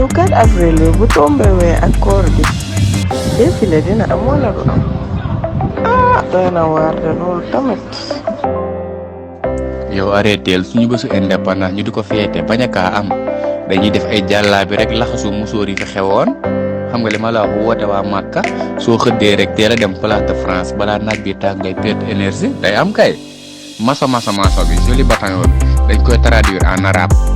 yow 4 avril bu tombé wee ak koor gi défilé dina am wala du am doy na waar de loolu tamit. yow arrêté suñu bésu indépendance ñu di ko féete bañ a kaa am dañuy def ay jàllaabi rek laxasu musóor yi fi xewoon xam nga li ma la wax woote waa Màkka soo xëddee rek teel a dem place de France balaa naaj bi tàng ngay perte énergie day am kay maso bi joli bataillon bi dañ koy traduire en arabe